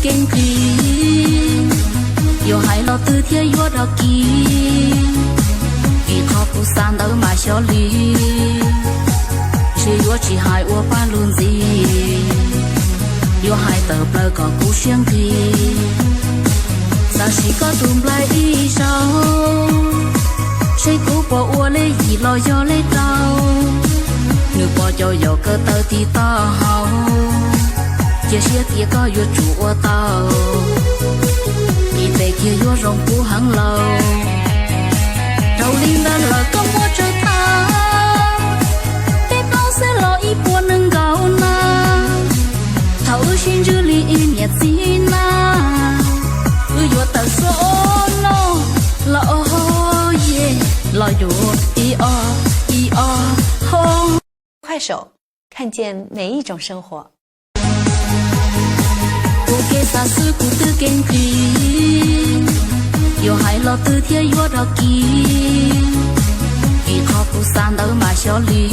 kev nqis, yuav hais los twg thiaj yuav rov kis, vim qhov kuv xav ntawd mas xyov li. Ntshe yuav tsis hais ua paj lug ntxiv, yuav hais tawm plaws kom kuv siab nqis. Xav sim koj tus nplaig ib zaug, seb kuv puas ua lej yim los yog lej rau. Nws pom cov yaum kawm tawm tiv taub hau, cia siab tias koj yuav tsum ua tau, ib tes kiag yuav zoo kuv heev lawm. Raug li ntawd lawm koj muab tsawg tag, peb plaub xwb los ib puas nees nkaum na. Thaum wb sib ntsib li ib niam txiv na, wb yuav tawm suab no los ye, los yuav ib ob ib ob ho. 快手，看见每一种生活。 Kuv kev xav xwb kuv twb kev nqis, yuav hais los twg thiaj yuav rov kis, vim qhov kuv xav ntawd mas xyov li.